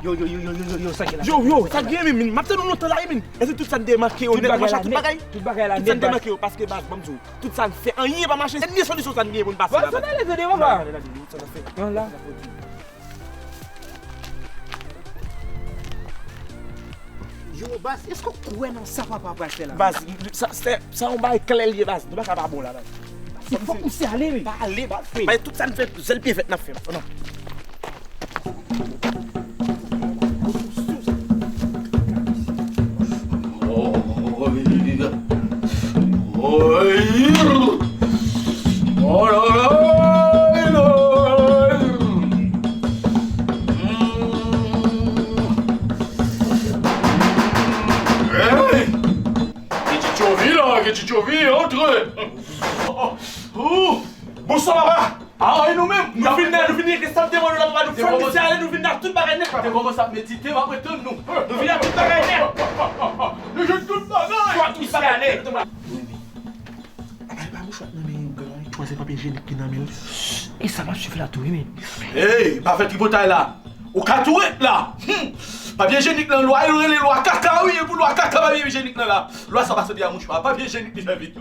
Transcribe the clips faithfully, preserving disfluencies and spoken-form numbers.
Yo, yo, yo, yo, yo, yo, yo, sa gen la? Yo, yo, sa gen, men, men, m ap tann ou lontan la, wi, men. Èske tout sa n te manke yo nèt, nou mache ak tout bagay? Tout bagay la nèt, baz. Tout sa n te manke yo, paske, baz, ban m di w, tout sa n fè, anyen pa mache. Dènye solisyon sa n genyen pou n pase la, baz. Baz, sa n ale tande, papa. Sa n ale, sa n fè. Yon la. Yo, baz, èske w kwè nan sa papa pral fè la? Baz, sa, sa, sa yon bagay klè l ye, baz. Nou pa ka pa bon la, baz. Se fòk misye ale, wi. Pa ale, baz. Bay tout sa n fè, sèl byen fèt n ap fè. Non. Hey! Ketchitchovi la, Ketchitchovi, antre! Bonswa, papa! Ah, e nou menm? Nou vin la, nou vin regle sa n te mande w la, papa. Nou fè misye ale, nou vin la, tout bagay nèt, papa. Te kòmanse ap medite, m ap tann nou. Nou vin la, tout bagay nèt. Nou jwenn tout bagay. Fòk misye ale. Papa, e pa mouchwa k nan men yon gran. Chwazi papye jenik ki nan men l. E sa m ap swiv la tou, wi, men. Hey, pa fè tripotay la. Ou ka tou ret la. Hmm. Papye jenik nan lwa, yo rele lwa kaka, wi, e pou lwa kaka papye jenik nan la. Lwa sa pa sanble a mouchwa, papye jenik li fè vit.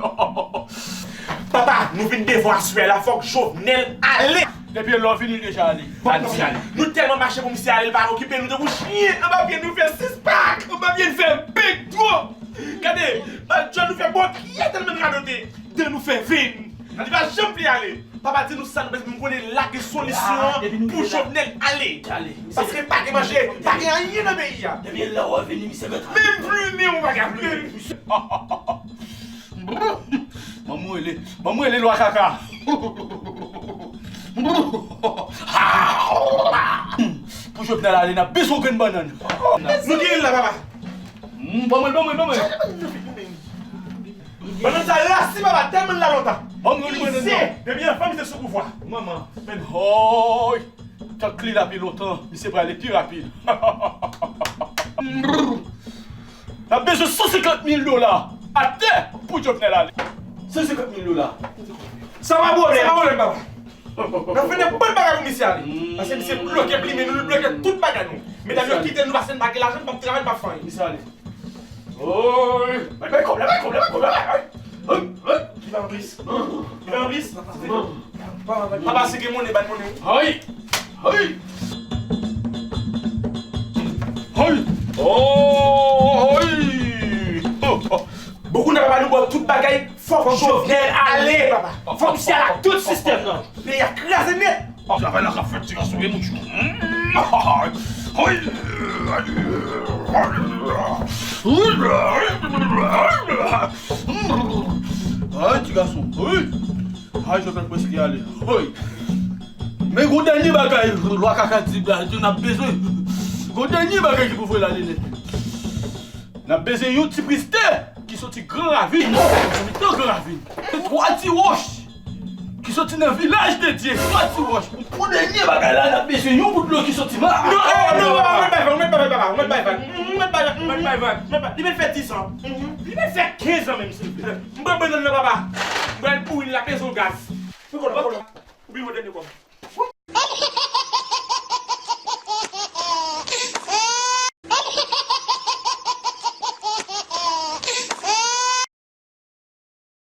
Papa, nou vin devan aswè la, fòk Jovenel ale. Depi lè w vini, l deja ale. Fòk misye ale. Nou tèlman mache pou misye ale, l pa okipe nou tankou chyen. Anba pye nou fè sis pak, anba pye nou fè big twòp. Gade, John nou fè bòkyè tèlman n radote. Dan nou fè vin. Li pa janm vle ale. Papa di nou sa nou bezwen, m konnen la gen solisyon an pou Jovenel ale. Paske pa gen manje, pa gen anyen nan peyi a. Depi lè w vini, misye mèt ale. Menm plimen ou pa ka plimen. Ban m rele, ban m rele lwa kaka. Pou Jovenel ale, n ap bezwen yon grenn bannann. Nou gen l la, papa. Mm, ban mwen l, ban mwen l, ban mwen l. Bannann sa rasi, papa, tèlman l la lontan. Ban mwen yon bannann non. Depi anfan misye sou pouvwa. Manman, men. Hoy! Tank li la pi lontan, misye prale pi rapid. N ap bezwen san senkant mil dola atè pou Jovenel ale. San senkant mil dola. Sa pa pwoblèm, sa pa pwoblèm, papa. N ap fè nenpòt bagay pou misye ale. Paske misye bloke plimen nou, li bloke tout bagay nou. Medam yo kite nou paske n pa gen lajan, n p ap travay, n p ap fè anyen. Misye ale. Oy! Bay, bay kòb la, bay kòb la, bay kòb la, bay, bay. Oy, oy. Li pa anplis. Li pa anplis. Papa, si gen monnen, ban monnen. Oy! Oy! Oy! Oy! Bon, kounye a papa nou ba w tout bagay, fòk Jovenel ale, papa. Fòk misye ale ak tout sistèm nan. Peyi a kraze nèt. Travay la k ap fèt, ti gason, e mouch. Ay, ti gason. Ay, Jovenel prèske ale. Men gon dènye bagay, lwa kaka di, n ap bezwen. Gon dènye bagay ki pou voye l ale nèt. N ap bezwen yon ti priz tè ki soti Gran Ravin, nan mitan Gran Ravin. E twa ti wòch ki soti nan vilaj de Dye, twa ti wòch. Pou dènye bagay la, n ap bezwen yon bout dlo ki soti nan... Non, eh, non, papa, ou mèt bay vag, ou mèt bay vag, papa, ou mèt bay vag. Ou mèt bay vag, ou mèt bay vag. Ou mèt bay, li mèt fè dis an. Li mèt fè kenz an menm, silvouplè. M pran bannann nan, papa. M pral bouri l la, peze yon gaz. Wi, kòlò, kòlò. Ou bliye yon dènye kòb.